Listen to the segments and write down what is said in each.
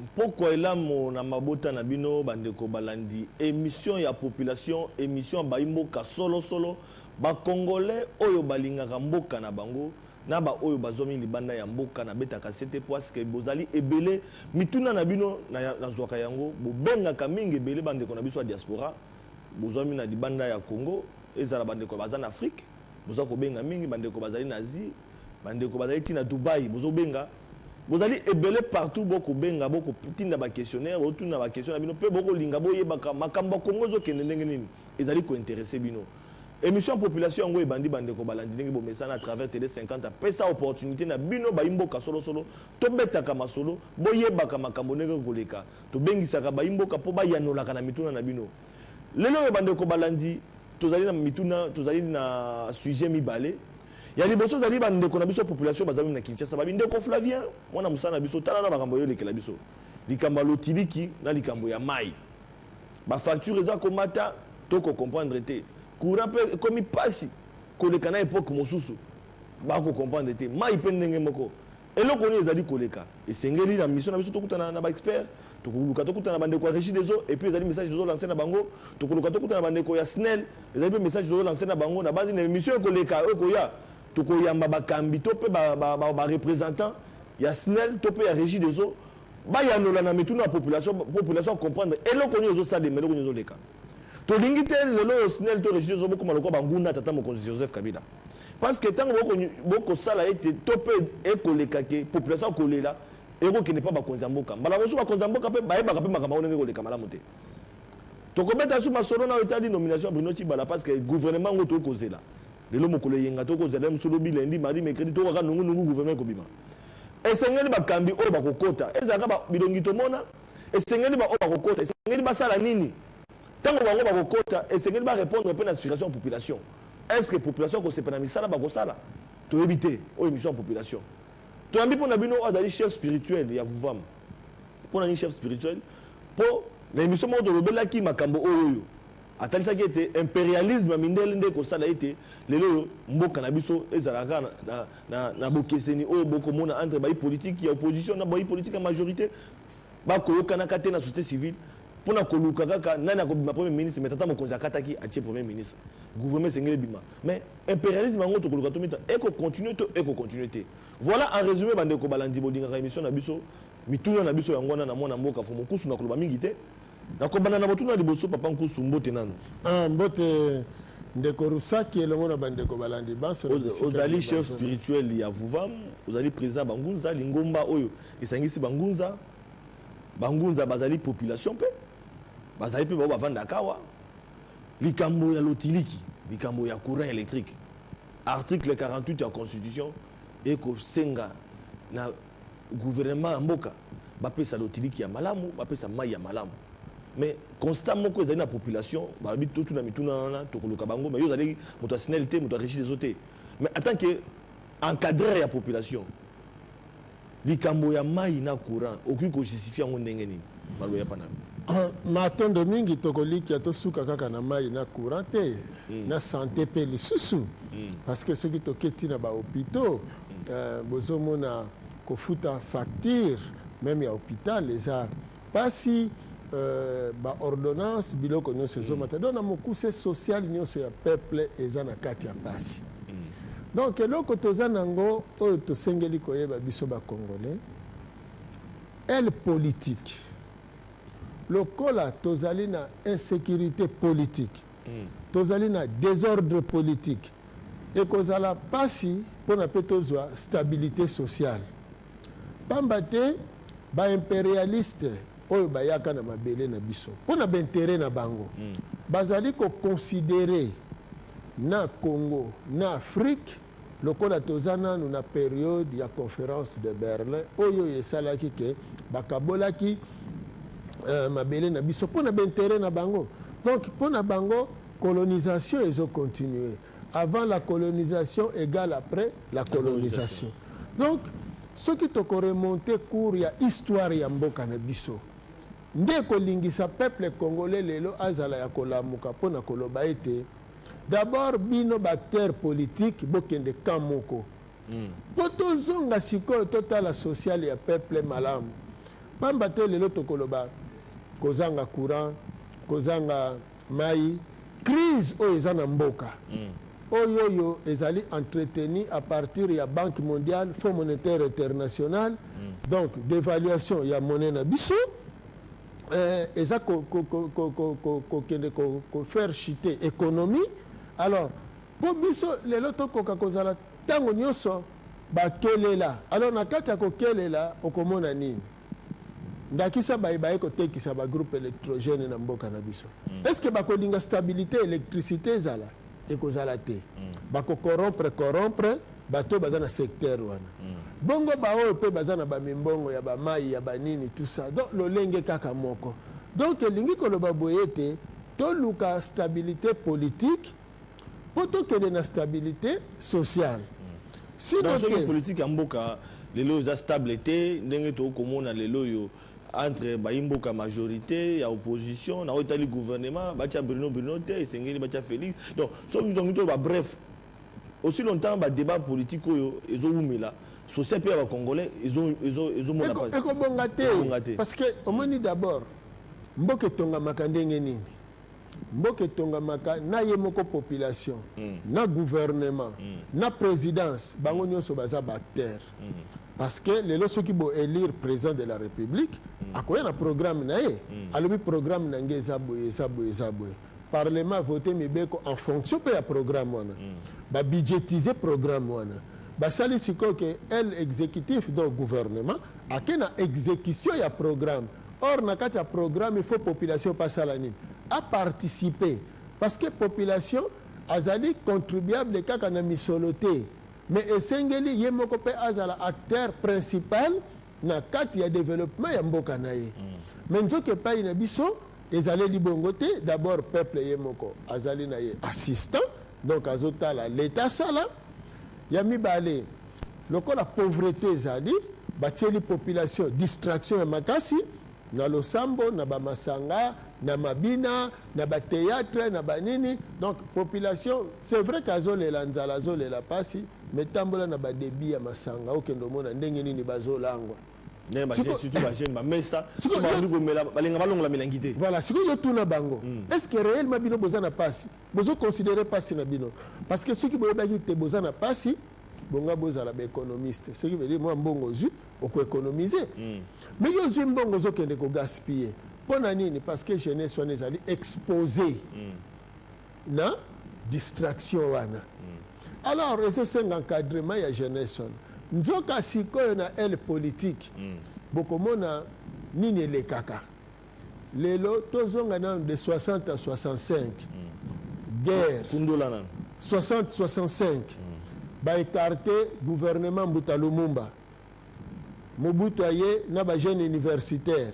Mpokwa elamu na mabota na bino bandeko balandi emission ya population, emission ya bayi mboka solo solo, ba congolais oyo balingaka mboka na bango na ba oyo bazwami libanda ya mboka. Nabetaka sete puisque bozali ebele, mituna na bino nazwaka yango, bobengaka mingi ebele bandeko na biso ya diaspora bozwami na libanda ya Congo, ezala bandeko baza na Afrique, boza kobenga mingi, bandeko bazali na Asie, bandeko bazali ti na Dubai, bozobenga, bozali ebele partout, bokobenga, bokotinda ba questionnaire, botuna ba question na bino mpe bokolinga boyebaka makambo ya Congo ezokende ndenge nini, ezali kointeresse bino. Émission ya population yango ebandi, bandeko balandi ndenge bomesana à travers Télé 50, apesa opportunité na bino bayi mboka solosolo, tobetaka masolo, boyebaka makambo ndenge koleka, tobengisaka bayi mboka mpo bayanolaka na mituna na bino. Lelo oyo bandeko balandi, tozali na mituna, tozali na sujet mibale. Ya liboso ezali bandeko na biso population bazali na Kinshasa, babi ndeko Flavien mwana mosala na biso, tala na makambo oyo elekela biso, likambo ya lotiliki na likambo ya mai, bafacture eza komata, tokocomprendre te, courant mpe ekomi mpasi koleka na époque mosusu, bakocomprendre te, mai mpe ndenge moko. Eloko nini ezali koleka? Esengeli na mission na biso tokutana na baexpert, tokoluka tokutana na bandeko ya Régie des eaux, et puis ezali message tozolance na bango, tokoluka tokutana na bandeko ya SNEL, ezali mpe message tozolance na bango. Na base na émission ekoleka oyo ekoya, tokoyamba bakambi to mpe bareprésentant ya SNEL to mpe ya Régie des eaux, bayanola na mituna ya population, population comprendre eloko nini ezosalema, eloko nini ezoleka. Tolingi te lelo oyo SNEL to Régie des eaux bokoma lokola banguna tata mokonzi Joseph Kabila, parce que ntango bokosala ete to mpe ekoleka ke population akolela, ekokende mpa bakonzi ya mboka. Mbala mosusu bakonzi ya mboka mpe bayebaka mpe makambo yango ndenge ekoleka malamu te. Tokobeta su masolo na oyo etali nomination ya Bruno Tshibala, parce que gouvernement yango tokozela lelo mokolo eyenga, tokozela ye mosusu lobi, lundi, mardi, mercredi, tokaka nungunungu gouvernement ekobima. Esengeli bakambi oyo bakokota ezalaka bilongi tomona, esengeli baoyo bakokota esengeli basala nini? Ntango bango bakokota, esengeli barépondre mpe na aspiration ya population. Est ce que population akosepela na misala bakosala? Toyebi te. Oyo émission ya population, toyambi mpo na bino oyo azali chef spirituel ya Vuvam. Mpo na nini chef spirituel? Mpo na émission moko tolobelaki makambo oyo oyo atalisaki ete impérialisme ya mindele nde ekosala ete lelo oyo mboka na biso ezalaka na bokeseni oyo bokomona entre bayi politique ya opposition na bayi politique ya majorité, bakoyokanaka te na société civile mpona koluka kaka nani akobima premier ministre. Mais tata mokonzi akataki, atie premier ministre, gouvernement esengeli ebima. Mais impérialisme yango tokoluka tomita, ekocontinue to ekocontinue te? Voilà en résumé, bandeko balandi bolingaka émission na biso, mituna na biso yango wana na mwana mboka Fumu Nkusu. Nakoloba mingi te, nakobanda na motuna liboso. Papa Nkusu, mbote nanu. Ah, mbote ndeko Rusaki elongo na bandeko balandi banso. Ozali chef spirituel ya Vuvam, ozali président bangunza, lingomba oyo esangisi bangunza. Bangunza bazali population mpe bazali mpe bao bavandaka awa. Likambo ya lotiliki, likambo ya courant électrique, article 48 ya constitution ekosenga na gouvernement ya mboka bapesa lotiliki ya malamu, bapesa mai ya malamu. Mais constat moko ezali na population, balobi totuna mituna wana, tokoluka bango. Mais yo ozali moto ya SNEL te, moto ya Régie des eaux te, mais en tant que encadreur ya population, likambo ya mai na courant okoki kojustifie yango ndenge nini? Maloba ya pana. Matondo mingi. Tokolikia tosuka kaka na mai na courant te, na santé mpe lisusu, parce que soki toketi na bahôpitaux, bozomona kofuta facture même ya hôpital eza mpasi, baordonnance, biloko nyonso ezomata. Donc na mokuse, social nyonso ya peuple eza na kati ya mpasi. Donc eloko toza nango oyo tosengeli koyeba biso bacongolais, ele politique, lokola tozali na insécurité politique, tozali na désordre politique, ekozala mpasi mpona mpe tozwa stabilité sociale, pamba te baimpérialiste oyo bayaka na mabele na biso mpo na baintérêt na bango, bazali koconsidérer na Congo, na Afrique, lokola toza nanu na période ya conférence de Berlin oyo esalaki ke bakabolaki mabele na biso mpo na baintérêt na bango. Donc mpo na bango, colonisation ezocontinue, avant la colonisation égale après la colonisation. Donc soki tokoremonte cours ya histoire ya mboka na biso, nde ekolingisa peuple congolais lelo azala ya kolamuka mpo na koloba ete d'abord bino baacteur politique bokende camp moko mpo tozonga sikoyo totala social ya peuple malamu. Pamba te lelo tokoloba kozanga courant, kozanga mai, crise oyo eza na mboka oyo oyo ezali entretenu à partir ya Banque mondiale, Fonds monétaire international. Donc dévaluation ya monnaie na biso eza kokende kofaire chuter économie. Alors mpo biso lelo tokoka kozala ntango nyonso bakelela, alors na kati ya kokelela okomona nini? Ndakisa, baye baye kotekisa bagroupe électrogène na mboka na biso, est ce que bakolinga stabilité électricité ezala? Ekozala te. Bakocorrompre, corrompre bato baza na secteur wana. Bongo baoyo mpe baza na bamimbongo ya bamai, ya banini, tout ça. Donc lolenge kaka moko. Donc elingi koloba boye ete toluka stabilité politique mpo tokende na stabilité sociale. Sinon soki politique ya mboka lelo eza stable te, ndenge tokomona lelo oyo entre bayimboka, majorité ya opposition na oyo etali gouvernement, batia Bruno, Bruno te, esengeli batia Félix. Donc soki tongi to babref, aussi longtemps badébat politique oyo ezowumela, social mpe ya bacongolais ezomona. Ekobonga te, parce que omoni, d'abord mboka etongamaka ndenge nini? Mboka etongamaka na ye moko population, na gouvernement, na présidence. Bango nyonso baza baacteur, parce que lelo soki boélire président de la République, akoya na programme na ye. Alobi programme na nge eza boye, eza boye, eza boye. Parlement vote mibeko en fonction mpe ya programme wana, babudgétise programme wana, basali sikoyo ke el exécutif, donc gouvernement, ake na exécution ya programme. Or na kati ya programme, il faut population pasala nini? Aparticiper, parce que population azali contribuable kaka na misolo te, mais esengeli ye moko mpe azala acteur principal na kati ya développement ya mboka na ye. Mais nzoka epai na biso ezaleli bongo te. D'abord peuple ye moko azali na ye assistant, donc azotala leta asala. Ya mibale, lokola pauvreté ezali, batieli population distraction ya makasi na losambo, na bamasanga, na mabina, na bathéâtre, na banini. Donc population, c'est vrai ke azolela nzala, azolela pasi, mais tambola na badébit ya masanga, okende omona ndenge nini bazolangwa. Surtout bajeune, bamesa bandi komela, balinga balongola milangi te. Voilà. Sikoyo yotuna bango: est ce que réellement bino boza na pasi? Bozoconsidérer pasi na bino? Parce que soki boyebaki te boza na pasi, bonga bozala baéconomiste. Soki bedi mwa mbongo ozwi, okoéconomiser. Mais yo ozwi mbongo, ozokende kogaspiller. Mpo na nini? Parce que jeunesse wana ezali exposé na distraction wana. Alors ezosenga encadrement ya jeunesse wana. Nzoka sikoyo na aile politique, bokomona nini elekaka lelo. Tozonga nano de 60 à 65, guerre. Kundola nano. 60 65, baécarter gouvernement Mbuta Lumumba. Mobutu aye na bajeune universitaire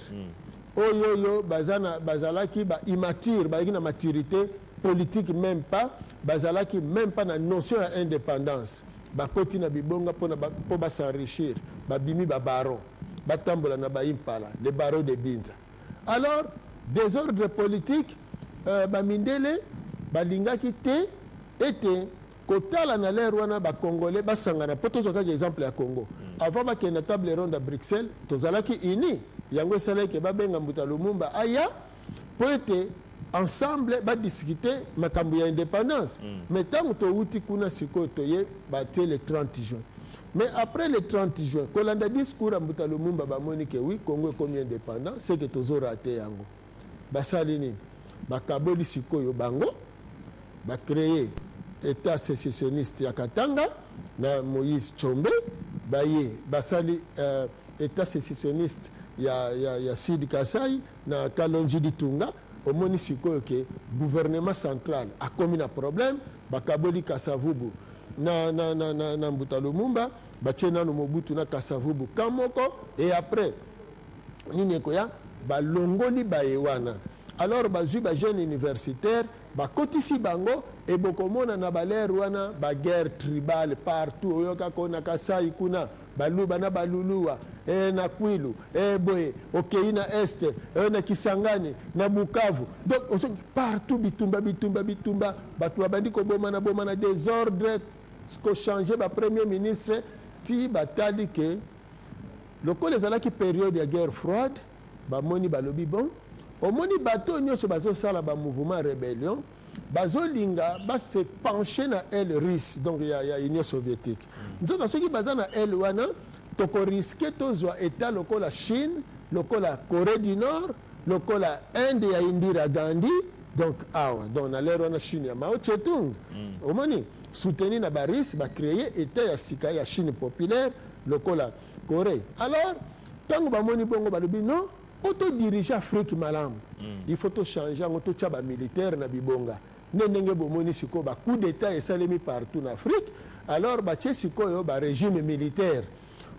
oyo oyo bazalaki baimmature, bazalaki na maturité politique même pas, bazalaki même pas na notion ya indépendance. Bakoti na bibonga mpo bas'enrichir, babimi babaron, batambola na baimpala, le baron de Binza. Alors désordre politique, bamindele balingaki te ete kotala na l'heure wana bacongolais basangana. Mpo tozwa kaka exemple ya Congo, avant bakende na table ronde ya Bruxelles, tozalaki uni. Yango esalaki babenga Mbuta Lumumba aya mpo ete ensemble badiscuter makambo ya indépendance. Mais ntango towuti kuna, sikoyo toye, batie le 30 juin. Mais après le 30 juin, kolanda discours ya Mbuta Lumumba, bamoni ke oui, Congo ekomi indépendant, c'est que tozorater yango. Basali nini? Bakaboli sikoyo bango, bacréer état sécessionniste ya Katanga na Moïse Tshombe. Baye basali état sécessionniste ya Sud Kasai na Kalonji Ditunga. Omoni sikoyo ke gouvernement central akomi na problème. Bakaboli Kasavubu na Mbuta Lumumba, batie nano Mobutu na Kasavubu ka moko. Et après nini ekoya? Balongoli baye wana. Alors bazwi bajeune universitaire, bakotisi bango. E bokomona na bal'heure wana baguerre tribale partout. Oyokaka na Kasai kuna Baluba na Baluluwa, na Kwilu, boye okei na Est, na Kisangani, na Bukavu. Donc osoki partout bitumba, bitumba, bitumba, bato babandi kobomana bomana, désordre, kochanger bapremier ministre ti batali ke Lokola ezalaki période ya guerre froide, bamoni, balobi: bon, omoni bato oyo nyonso bazosala bamouvement rébellion, bazolinga base pencher na aile russe, donc ya Union soviétique. Nzoka soki baza na aile wana, tokorisquer tozwa état lokola Chine, lokola Corée du Nord, lokola Inde ya Indira Gandhi. Donc awa, donc na l'heure wana, Chine ya Mao Tse-tung, omoni, soutenu na Barusse, bacréer état ya sika ya Chine populaire lokola Corée. Alors ntango bamoni bongo, balobi: non, mpo todiriger Afrique malamu, il faut tochanger yango, totya bamilitaire na bibonga. Nde ndenge bomoni sikoyo bacoup d'état esalemi partout na Afrique. Alors batie sikoyo barégime militaire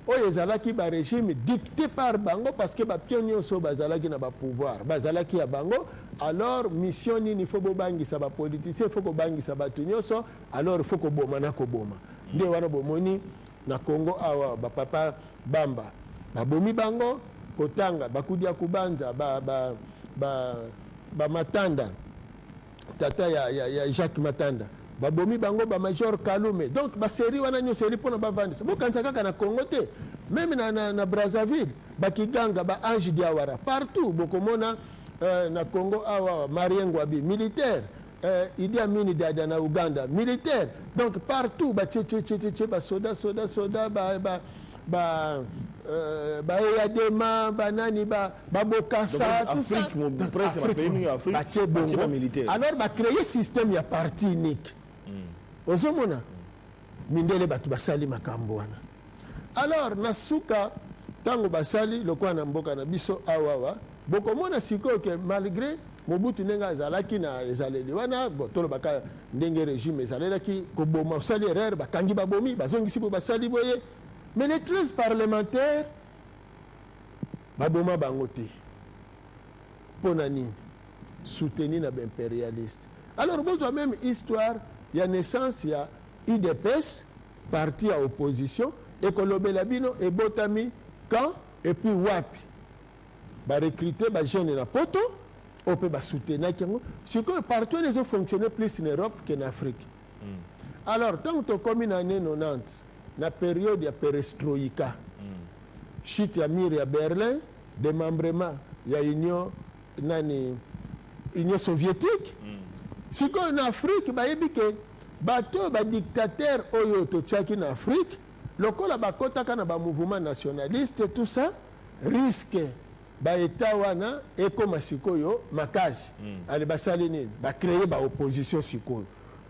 oyo ezalaki barégime dicté par bango, parce que bapion nyonso oyo bazalaki na bapouvoir bazalaki ya bango. Alors mission nini? Faut bobangisa bapoliticien, faut kobangisa bato nyonso, alors faut koboma na koboma. Nde wana bomoni na Congo awa bapapa Bamba babomi bango, kotanga bakudi ya kubanza, Bamatanda, ba, ba tata ya Jacques Matanda, babomi bango, bamajor Kalume. Donc basérie wana nyonso eri mpona bavandisa. Bokanisa kaka na Congo te, même na Brazzaville, bakiganga, baange Diawara, partout bokomona. Na Congo awa, Marien Ngouabi, militaire, Idi Amin Dada na Uganda, militaire. Donc partout batie basoda, soda, soda, ba, ba, ba baeyadema, banani, babokasa, tout ça. Batie bongo, alors bacréer système ya parti unique. Ozomona mindele bato basali makambo wana. Alors na suka, ntango basali lokola na mboka na biso awawa, bokomona sikoyo ke malgré Mobutu ndenge azalaki na ezaleli wana, bon, tolobaka ndenge régime ezalelaki koboma, osali erreur, bakangi, babomi, bazongisi bo, basali boye, mais les 13 parlementaires baboma bango te. Mpo na nini? Soutenu na baimpérialiste. Alors bozwa même histoire ya naissance ya UDPS, parti ya opposition, ekolobela bino ebotami quand et puis wapi. Barecruter bajeune na poto oyo mpe basoutenaki yango. Sikoyo parti wana ezofonctionne plus na Europe ke na Afrique. Alors ntango tokómi na année 90, na période ya perestroïka, chute ya mur ya Berlin, démembrement ya union nani, Union soviétique, sikoyo na Afrique bayebi ke bato oyo badictateur oyo totiaki na Afrique, lokola bakɔtaka na bamouvement nationaliste, tout ça, risque baétat wana ekóma sikoyo makasi. Ale basali nini? Bacréer baopposition. Sikoyo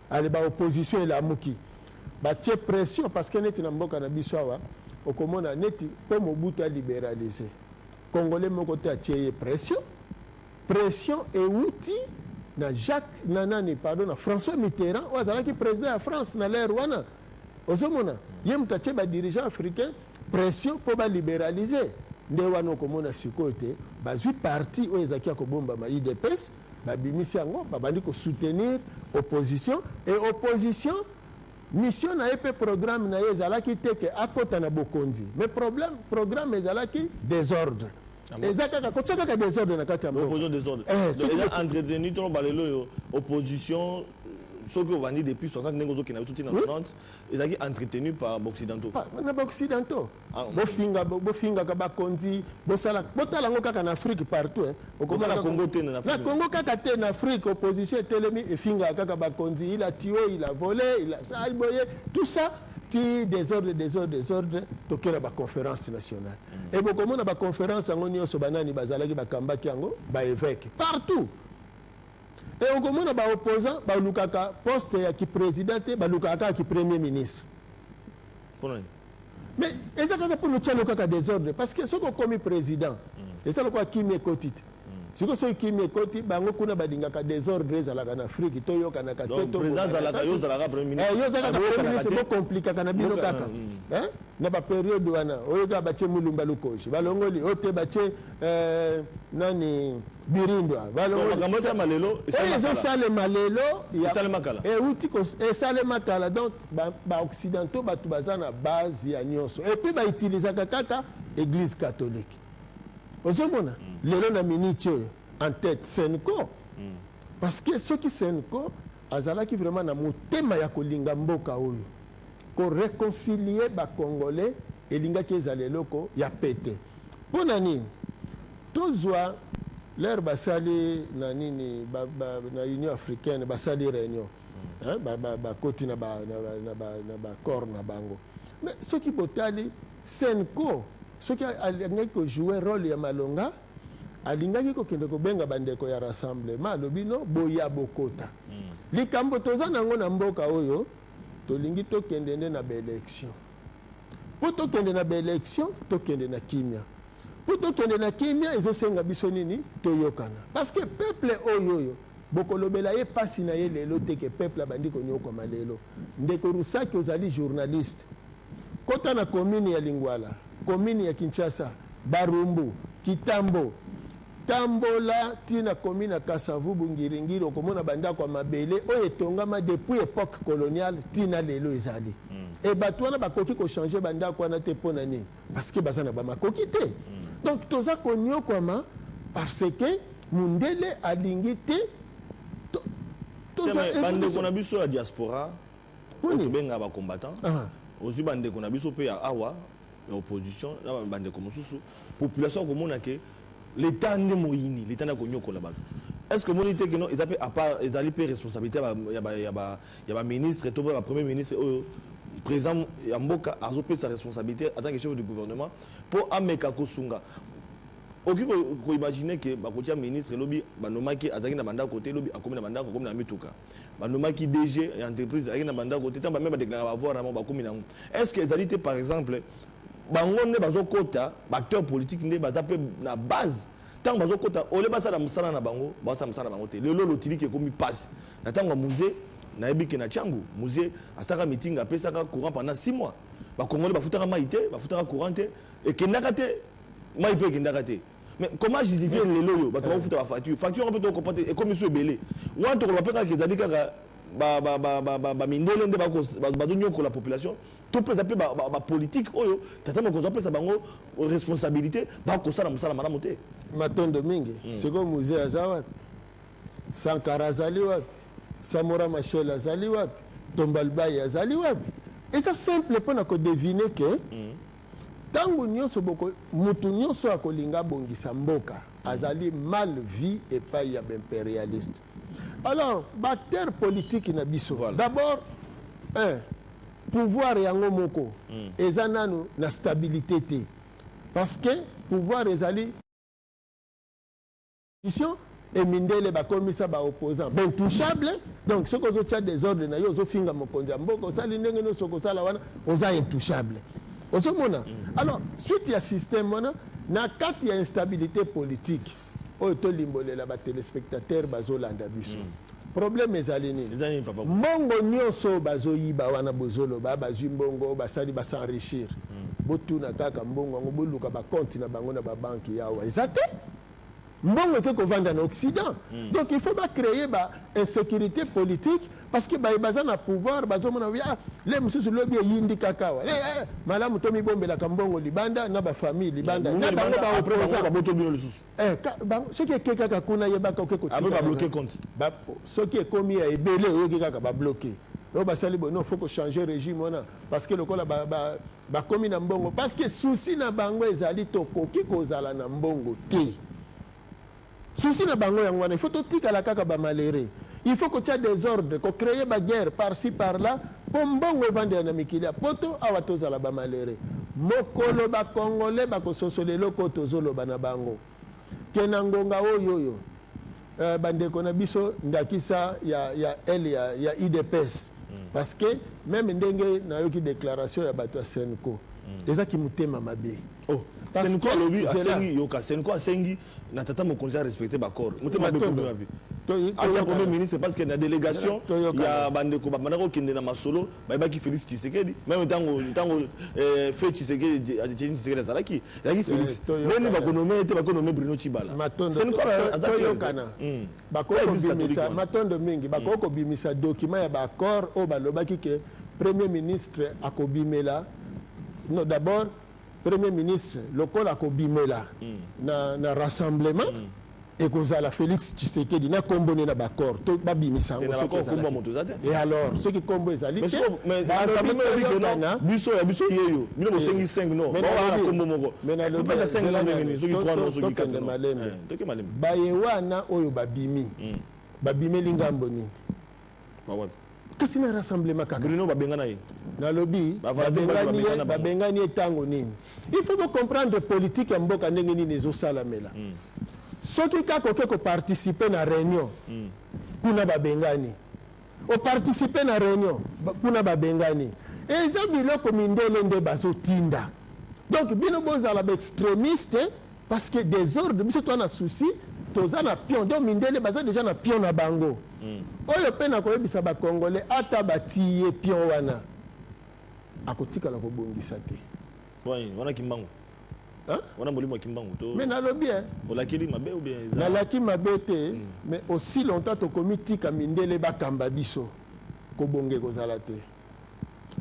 ale baopposition elamuki, batie pression, parce que neti na mboka na biso awa, okomona neti mpo Mobutu alibéraliser, Congolais moko te atie ye pression. Pression euti na Jacques, na nani, pardon, na François Mitterrand oyo azalaki président ya France na l'heure wana. Ozomona ye moto atie badirigeant africain pression mpo balibéraliser. Nde wana okomona sikoyo te bazwi parti oyo ezalaki ya kobombama, UDPS, babimisi yango, babandi kosoutenir opposition. Et opposition, mission na ye mpe programme na ye ezalaki te ke akɔta na bokonzi, mais problème, programme ezalaki désordre. Eza kaka kotia kaka désordre na kati ya mboka. Opposition, désordre. Eza entretenu. Toloba lelo oyo opposition, soki ovandi depuis 60 ndenge ozokenda biso ntina 90, ezalaki entretenu par baoccidentaux. Na baoccidentaux. Bofinga, bofingaka bakonzi, bosalaka, botala yango kaka na Afrique partout. Na Congo te? Na Congo kaka te, na Afrique opposition etelemi, efingaka kaka bakonzi: il a tué, il a volé, il a sali boye, tout ça, ti désordre, désordre, désordre. Tokenda baconférence nationale e bokomona baconférence yango nyonso, banani bazalaki bakambaki yango? Baévêque partout. E okomona baopposant balukaka poste ya kiprésident te, balukaka kaka kipremier ministre. Mais eza kaka mpona otiano kaka désordre, parce que soki okomi président, eza lokola kimi ekoti te. Sikoyo soki kimi ekoti, bango kuna balingaka désordre ezalaka na Afrique, toyokanaka te. Yo ozalaka premier ministre, bokomplikaka na bino kaka na bapériode wana. Oyo kaka batie Mulumba Lukoji, balongoli oyo te, batie nani, Birindwa. Oyo ezosalema lelo euti esalema kala. Donc baoccidentaux bato baza na base ya nyonso, et puis bautilisaka kaka Église catholique. Ozomona lelo na miniti oyo, en tête CENCO, parce que soki CENCO azalaki vraiment na motema ya kolinga mboka oyo, koréconcilier bacongolais. Elingaki ezala eloko ya pete. Mpo na nini? Tozwa l'heure basali na nini na Union africaine, basali réunion, hein, bakoti na baaccord na bango. Mais soki botali CENCO, soki alingaki kojouer rôle ya malonga, alingaki kokende kobenga bandeko ya rassemblement, alobi: "No, boya bokota." Likambo toza nango na mboka oyo, tolingi tokende nde na baélection. Mpo tokende na baélection, tokende na kimia. Mpo tokende na kimia, ezosenga biso nini? Toyokana, parce que peuple oyo bokolobela ye mpasi na ye lelo te, ke peuple abandi konyokwama lelo. Ndeko Rusaki, ozali journaliste, kota na commune ya Lingwala, commune ya Kinshasa, Barumbu, Kitambo, tambola ntina commune ya Kasavubu, Ngiringiri, okomona bandako ya mabele oyo etongama depuis époque coloniale ntina lelo ezali. E bato wana bakoki kochanger bandako wana te. Mpo na nini? Parce que baza na bamakoki te. Donc toza konyokwama parce que mundele alingi te. Bandeko na biso ya diaspora oyo tobengaka bacombattant, ozwi bandeko na biso mpe ya awa ya opposition na bandeko mosusu, population akomona ke l'état nde moyini, l'état nde akonyokola bato. Est ce que omoni te ke non, eza mpe à part, ezali mpe responsabilité ya baministre to mpe bapremier ministre oyo président ya mboka azopesa responsabilité en tant que chef du gouvernement mpo ameka kosunga? Okoki koimaginer ke bakotia ministre, elobi banomaki, azalaki na bandako te, elobi akomi na bandako, akomi na mituka. Banomaki DG ya entreprise, azalaki na bandako te, ntango bame badéclarer baavoir yango, bakomi nango. Est ce que ezali te, par exemple, bango nde bazokota, baacteur politique nde baza mpe na base, ntango bazokota ole basala mosala na bango, basala mosala na bango te? Lelo lotiliki ekomi mpasi. Na ntango ya Mzee, nayebi ke na Tshangu, Mzee asalaka meeting, apesaka courant pendant 6 mois. Bakongoli bafutaka mai te, bafutaka courant te, ekendaka te, mai mpe ekendaka te. Mais comment justifier lelo oyo bato bakofuta bafacture? Facture yango mpe tokocomprendre te, ekomi so ebele wana. Tokoloba mpe kaka ezali kaka bamindele nde bazonyokola population, to mpe eza mpe bapolitique oyo tata mokonzi apesa bango responsabilité bakosala mosala malamu te? Matondo mingi. Sikoyo Mzee aza wapi? Sankara azali wapi? Samora Machel azali wapi? Tombalbaye azali wapi? Eza simple mpona kodeviner ke ntango nyonso mutu nyonso akolinga abongisa mboka azali mal vu epai ya baimpérialiste. Alors baacteur politique na biso, d'abord un, pouvoir yango moko eza nanu na stabilité te, parce que pouvoir ezali e mindele bakomisa baopposant baintouchable. Donc soki ozotia désordre na yo, ozofinga mokonzi ya mboka, osali ndenge nyonso okosala wana, oza intouchable, ozomona. Alors suite ya système wana, na kati ya instabilité politique oyo, tolimbolela batéléspectateur bazolanda biso, problème ezali nini? Eza nini, papa? Mbongo nyonso bazoyiba wana, bozoloba bazwi mbongo, basali, bas'enrichir, botuna kaka mbongo yango, boluka bacompte na bango na babanke yawa, eza te. Mbongo eke kovanda na Occident. Donc il faut bacréer ba insécurité politique, parce que baye baza na pouvoir bazomona ah, le mosusu lobi eyindi kaka awa. Malamu tomibombelaka mbongo libanda na bafamille libanda na bango baopposant. Baboto bino lisusu. Soki eke kaka kuna, yebaka oke. Après babloquer compte. Soki ekomi ya ebele, oyoki kaka babloquer oyo basali boye. Non, faut kochanger régime wana, parce que lokola bakomi na mbongo, parce que souci na bango ezali tokoki kozala na mbongo te. Souci na bango yango wana. Il faut totikala kaka bamalheureux, il faut kotia désordre, kocréer baguerre par-ci par-là, mpo mbongo evandela na mikili ya poto awa, tozala bamalheureux. Mokolo bakongole bakososola eloko oyo tozoloba na bango ke na ngonga oyo bandeko na biso, ndakisa ya l ya UDPS, parce que même ndenge nayoki déclaration ya bato ya CENCO, ezaki motema mabe. Oh, CENCO alobi, asengi, yoka, CENCO asengi na tata mokonzi arespecter baaccord. Motema mabe komi wapi? Atia premier ministre, parce que na délégation ya bandeko babandaka kokende na masolo, bayebaki Félix Tshisekedi. Même ntango fe Tshisekedi, Tshisekedi azalaki, ezalaki Félix ndeni bakonommer ete bakonommer Bruno Tshibala. Toyokana, bakoki kobimisa matondo mingi, bakoki kobimisa document ya baaccord oyo balobaki ke premier ministre akobimela. Non, d'abord premier ministre lokola akobimela na rassemblement. Ekozala Félix Tshisekedi na kombo ne na baccord to babimisa yango. Soki et alors soki kombo ezali te, biso ya biso yeyo, bino bosengi 5 non, na kombo moko. Mais nalobi, tokende malembe. Baye wana oyo babimi, babimeli ngambo nini? Kasi na rassemblement kaka. Bruno babengana ye. Nalobi, babengani ye ntango nini? Il faut comprendre politique ya mboka ndenge nini ezosalamela. Soki kaka oke koparticiper na réunion kuna, babengani. Oparticiper na réunion kuna, babengani. Eza biloko mindele nde bazotinda. Donc bino bozala baextrémiste, parce que désordre, biso toza na souci, toza na pion. Donc mindele baza déjà na pion na bango. Oyo mpe na koyebisa Bacongolais, ata batie ye pion wana, akotikala kobongisa te. Wana Kimbangu, wana molimo ya Kimbangu to? Mais nalobi, olakeli mabe ou bien? Nalaki mabe te, mais aussi longtemps tokomi tika mindele bakamba biso, kobonga ekozala te,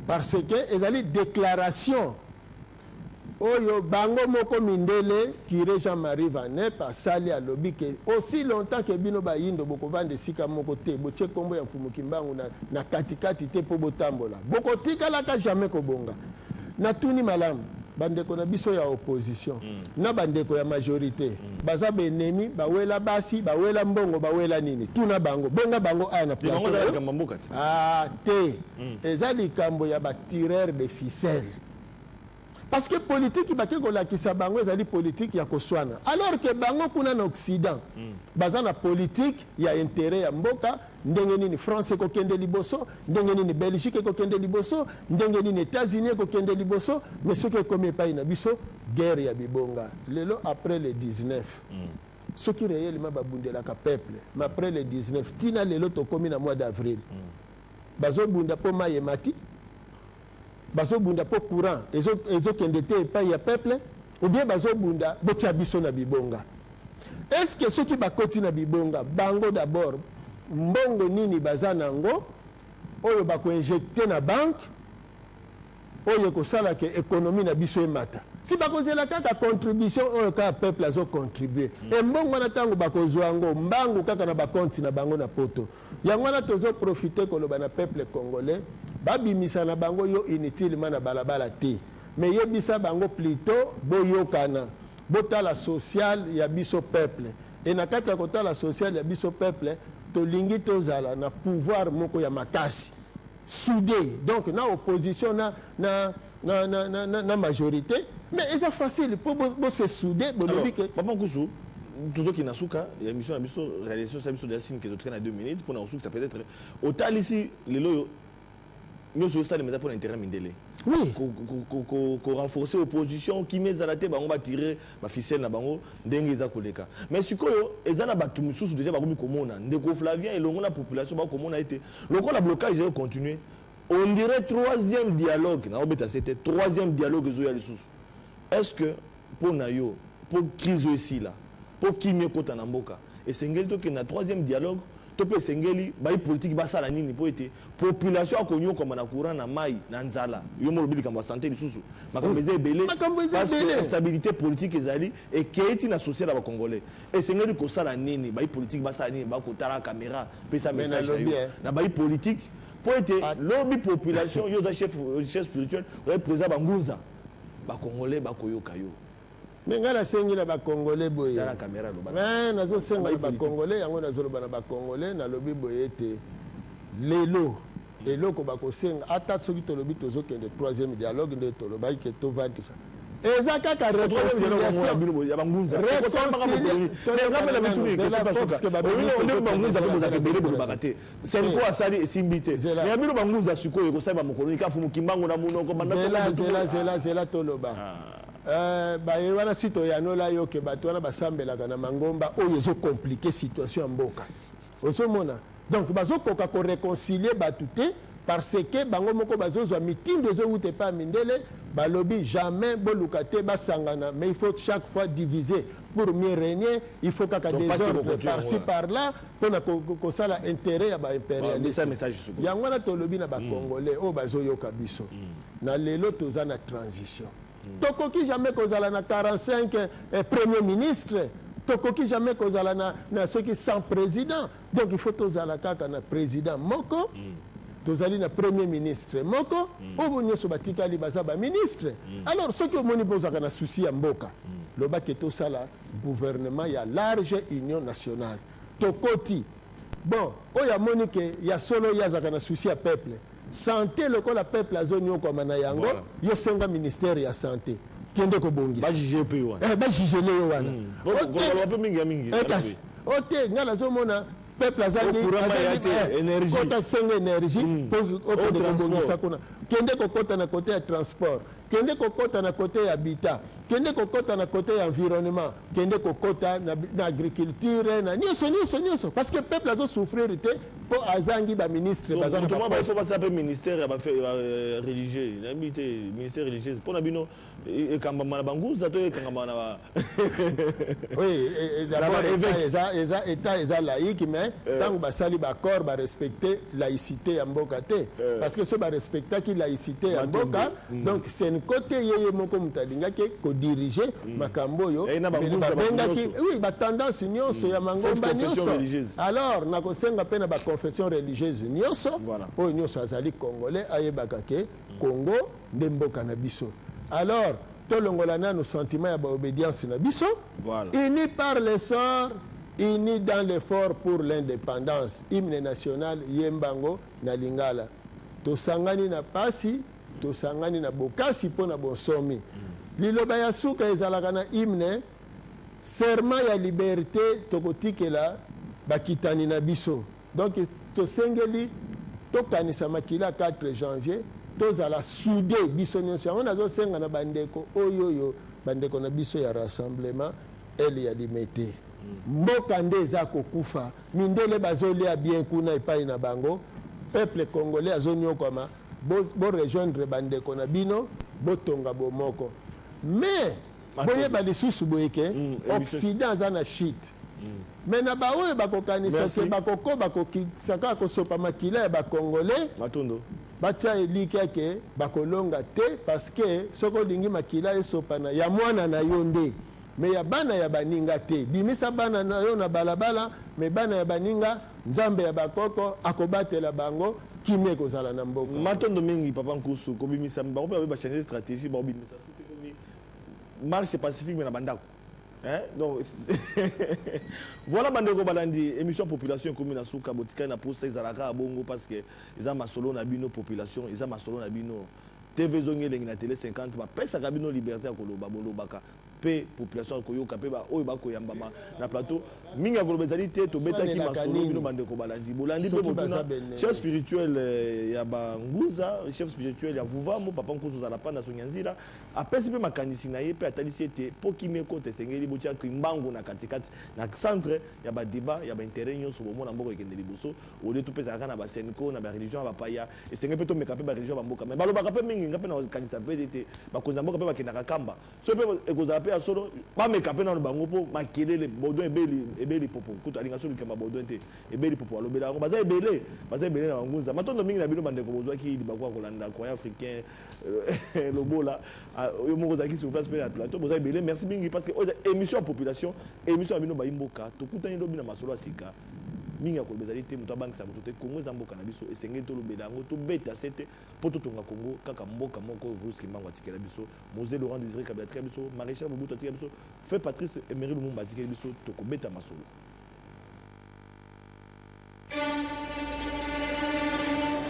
parce que ezali déclaration oyo bango moko mindele, curé Jean-Marie Vanep asali. Alobi ke aussi longtemps ke bino bayindo bokovanda esika moko te, botie nkombo ya Mfumu Kimbangu na katikati te mpo botambola, bokotikalaka jamais kobonga. Natuni malamu, bandeko na biso ya opposition na bandeko ya majorité baza baennemi, bawela basi, bawela mbongo, bawela nini? Tuna bango, benga bango aya na plateau. Ah te, eza likambo ya batireur de ficelle, parce que politique bake kolakisa bango ezali politique ya koswana, alors que bango kuna na Occident baza na politique ya intérêt ya mboka. Ndenge nini France ekokende liboso, ndenge nini Belgique ekokende liboso, ndenge nini États-Unis ekokende liboso. Mais soki ekomi epai na biso, guerre ya bibonga. Lelo après le 19, soki réellement babundelaka peuple, mais après le 19 ntina lelo tokomi na mois d'avril, bazobunda mpo mai emati, bazobunda mpo courant ezokende te epai ya peuple, ou bien bazobunda botia biso na bibonga? Est ce que soki bakoti na bibonga, bango d'abord mbongo nini baza nango oyo bakoinjecter na banque, oyo ekosala ke économie na biso emata? Si bakozela kaka contribution oyo kaka peuple azocontribuer, embongo wana ntango bakozwa yango mbangu kaka na bakonti na bango na Poto. Yango wana tozoprofiter koloba na peuple congolais, babimisa na bango yo inutilement na balabala te, mais yebisa bango plutôt boyokana, botala social ya biso peuple. E na kati ya kotala social ya biso peuple, tolingi tozala na pouvoir moko ya makasi, soudé, donc na opposition na majorité. Mais eza facile mpo bose souder, bolobi ke Papa Nkusu, tozokende na suka ya émission na biso. Réalisation sa biso déjà signe ke totika na 2 minutes mpona kosukisa. Peut-être otalisi lelo oyo nyonso osalema eza mpona intérêt mindele. Oui. Korenforcer opposition, kimi ezala te, bango batire baficelle na bango ndenge eza koleka. Mais sikoyo eza na bato mosusu déjà bakomi komona, ndeko Flavien elongo na population, bakomona ete lokola blocage ezo continuer, on dirait troisième dialogue naobeta sete, troisième dialogue ezoya lisusu. Est ce que mpo na yo, mpo crise oyo esila, mpo kimi ekota na mboka, esengeli tokende na troisième dialogue, to mpe esengeli bayi politike basala nini mpo ete population akonyokama na courant, na mai, na nzala? Yo mo olobi likambo ya santé lisusu, makambo eza ebele. Makambo eza parce que ebele. Instabilité politique ezali ekei ti na social ya Bacongolais. Esengeli kosala nini? Bayi politike basala nini? Bakotala caméra, pesa Mais message na nalobi, yo na bayi politike mpo ete Ah. lobi population, yo oza chef spirituel, oza président bangunza, Bacongolais bakoyoka yo. Me ngai nasengi na Bacongolais boye. Tala caméra, loba. Me nazosenga na Bayi politique. Bacongolais, yango nazoloba na Bacongolais, nalobi boye ete lelo eloko bakosenga, ata soki tolobi tozokende troisième dialogue, nde tolobaki ke tovandisa, eza kaka réconciliation. Ya bangunza. Réconcilia- Bangunza mpe bozalaka ebele, Zela, bolobaka te. Senko asali, esimbi te. Zela. Mais ya bino bangunza sikoyo ekosalema mokolo nini? Kafu Mokimbango na monoko banda Zela, zela, zela, zela, toloba. Baye wana si toyanola yo ke bato wana basambelaka na mangomba oyo ezocompliquer situation ya mboka. Ozomona, donc bazokoka koréconcilier bato te, parce que bango moko bazozwa mitindo ezowuta epai ya mindele. Balobi jamais boluka te basangana, mais il faut chaque fois diviser pour mieux régner. Il faut kaka Donc, pasi désordre ekocontinue par-ci yango wana. par-là mpona kosala intérêt ya baimpérialiste. Mesa message sikoyo. Yango wana tolobi na Bacongolais oyo bazoyoka biso na lelo, toza na transition. Tokoki jamais kozala na 45 premier ministre. Tokoki jamais kozala na soki sans président. Donc il faut tozala kaka na président moko. Tozali na premier ministre moko. Oyo nyonso batikali baza baministre. Alors soki omoni bozalaka na souci ya mboka, lobaki tosala gouvernement ya large union nationale. Tokoti bon, oyo amoni ke ya solo ye azalaka na souci ya peuple, santé, lokola peuple azoniokwama na yango. Yo senga ministère ya santé, kende kobongisa. Bajuge mpe wana. Bajugele yo wana. Koloba mpe mingi ya mingi. Kasi o te, ngai nazomona peuple azangi Courant ya te, énergie. Kota senga énergie mpo okende transport. Kobongisa kuna, kende kokɔta na côté ya transport, kende kokɔta na côté ya habitat, kende kokɔta na côté ya environnement, kende kokɔta na agriculture, na nyonso nyonso nyonso, parce que peuple azosouffrir te mpo azangi baministre baza na Moto moko baposte. Baso basala mpe ministère ya baaffaires religieux, nayebi te, ministère religieuse mpo na bino ekambama na bangunza to ekangama na Oui, et d'abord Na ba état évêque. Eza état eza laïque, mais ntango basali baaccord, barespecte laïcité ya mboka te, parce que so barespectaki laïcité ya Matombe. mboka, donc CENCO te, ye moko moto alingaki kodirige makambo oyo. Eh, na Mais bangunza, bato babengaki nyonso. Oui, batendance nyonso ya mangomba Sept confessions nyonso. Religieuses. Alors nakosenga mpe na baconfession religieuse nyonso, oyo nyonso azali congolais ayebaka ke Congo nde mboka na biso. Alors tolongola nano sentiment ya baobédience na biso. Unis par le sort, unis dans l'effort pour l'indépendance, hymne national yembango na lingala. Tosangani na pasi, tosangani na bokasi mpo na bonsomi. Liloba ya suka ezalaka na hymne: serment ya liberté tokotikela bakitani na biso. Donc tosengeli tokanisa makila 4 janvier, tozala soudé biso nyonso. Yango nazosenga na bandeko oyo oyo, bandeko na biso ya Rassemblement ele ya Limete, mboka nde eza kokufa, mindele bazolia bien kuna epai na bango, peuple congolais azoniokwama. Borejoindre bandeko na bino, botonga bomoko. Mais boyeba lisusu boye ke Occident aza na shite, mais na baoyo bakokanisa Merci. ke bakokoba kokitisa kaka kosopa makila ya bacongolais, Matondo. Batia elikya ke bakolonga te, parce que soki olingi makila esopana ya mwana na yo nde, mais ya bana ya baninga te. Bimisa bana na yo na balabala, mais bana ya baninga, Nzambe ya bakoko akobatela bango, kimia ekozala na mboka. Matondo mingi, papa Nkusu. Kobimisa bango mpe babe bachange stratégie, bakobimisa su te, komi marche pacifique, mais na bandako. Hein? Donc voilà, bandeko balandi émission population ekomi na suka. Botikali na posa ezalaka ya bongo, parce que eza masolo na bino population, eza masolo na bino. TV ezongi elengi na Télé 50, bapesaka bino liberté ya koloba, bolobaka mpe population akoyoka mpe oyo bakoyambama na plateau. Mingi ya koloba ezali te, tobetaki Baswanelaka masolo. Nini? Bino bandeko balandi, bolandi mpe Soki botuna baza bene. Chef spirituel ya bangunza, chef spirituel ya Vuvamu, papa Nkusu ozala panda songi ya nzila, apesi mpe makanisi na ye mpe atalisi ete mpo kimia ekota, esengeli botiaka mbangu na katikati, na centre ya badébat ya baintérêt nyonso. Bomona mboka ekende liboso olie topesaka kaka na baCENCO, na bareligion ya bapaya. Esengeli mpe tomeka mpe bareligion ya bamboka. Mais balobaka mpe mingi, nga mpe nakanisa mpe ete bakonzi ya mboka mpe bakendaka kamba so mpe ekozala mpe ya solo, bameka mpe nano bango mpo makelele. Baudouin ebeli, ebeli popo kutu alinga so likambo ya Baudouin te, ebeli popo alobela yango. Baza ebele, baza ebele na bangunza. Matondo mingi na bino bandeko bozwaki libaku ya kolanda Croyant Africain lobola. Ah, oyo moko ozalaki sur place mpe na plateau, boza ebele. Merci mingi, parce que oyo eza émission ya population, émission ya bino bayi mboka. Tokutani lobi na masolo ya sika. Mingi ya koloba ezali te, moto abangisa moto te. Kongo eza mboka na biso, esengeli tolobela yango, tobeta se te mpo totonga Kongo kaka mboka moko oyo Vuluzi Kimbangu atikela biso, Mzee Laurent Désiré Kabila atikela biso, Maréchal Mobutu atikela biso, feu Patrice Emery Lumumba atikeli biso. Tokobeta masolo.